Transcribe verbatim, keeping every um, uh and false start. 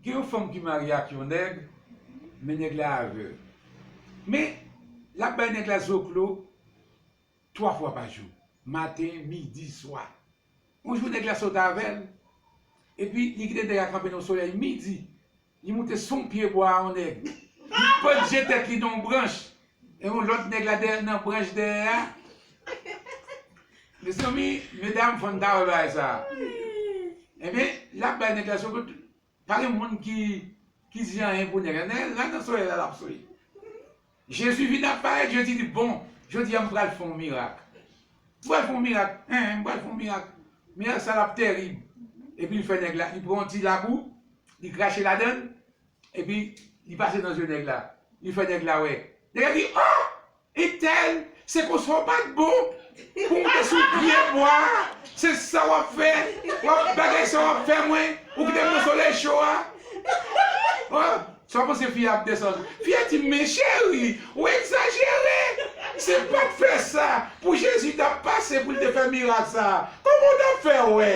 Gen yon fanm ki marye ak yon nèg, men nèg la avèg. Men, l ap bay nèg la zoklo twa fwa pa jou. Maten, midi, swa. Yon jou, nèg la sot avè l, epi li kite nèg la kanpe nan solèy midi. Li moute sou yon pye bwa a yon nèg. Li pòt je tèt li nan yon branch. E yon lòt nèg la dèyè, nan branch dèyè a. Mezanmi, medam, fò n ta wè bagay sa a. Ebyen, l ap bay nèg la sou, pa gen moun ki, ki di anyen pou nèg la. Nèg la nan solèy la, l ap souri. Jezi vin ap parèt, Jezi di, "Bon, jodi a m pral fè yon mirak. M pral fè yon mirak. Hein, m pral fè yon mirak. Mirak sa l ap tèrib." Epi l fè nèg la, li pran yon ti labou, li krache ladan l, epi li pase nan zye nèg la. Li fè nèg la wè. Nèg la di, "Oh! Entèl, se konsa w pa t bon pou w te sou pye bwa a? Se sa w ap fè? W ap bagay sa w ap fè mwen? Ou kite m nan solèy cho a?" Oh! Sa w panse fi a ap desann? Fi a di, "Men cheri, ou egzajere. Si l pa t fè sa, pou Jezi t ap pase pou l te fè mirak sa a, kòman w t ap fè wè?"